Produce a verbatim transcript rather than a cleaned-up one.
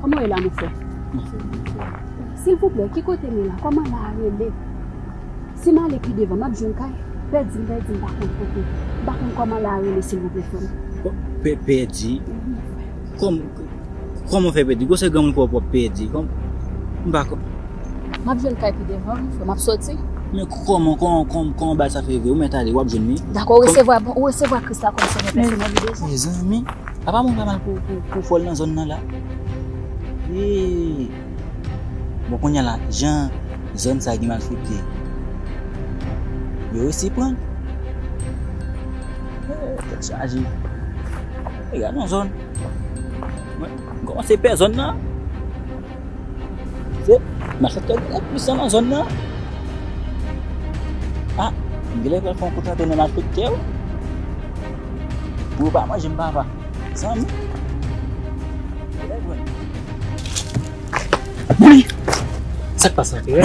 Kòman w ye la, monchè? Silvouplè, ki kote m ye la? Kòman la a rele? Si m ale pi devan, m ap jwenn kay? Pèdi, m pèdi, m pa konn kote. M pa konn kòman la a rele, silvouplè, frè m. Pèdi? Kòman w fè pèdi? Gwosè granmoun fè w pèdi? M pa konn. M ap jwenn kay pi devan, wi, frè, m ap soti. Men kòman, kòman, kòman, kòman bagay sa fè vre? Ou mèt ale, w ap jwenn li. Dakò, ou resevwa, ou resevwa Kris la kòm sovè pèsonèl ou deja? Mezanmi, apa moun pa mal pou, pou, pou fòl nan zòn nan la? Eee. Bon, kounye a la, jan zòn sa gen malfektè, yo resi pran. Eee, tèt chaje. Eee, gade yon zòn. Mwen, m kòmanse pè zòn nan. Se malfektè gen plis nan zòn nan. Ah, m genlè pral fè yon kout rantre nan malfektè, wi. Pou yo pa manje m papa. Zanmi. Genlè jwenn. Bouli! Sa k pase antre?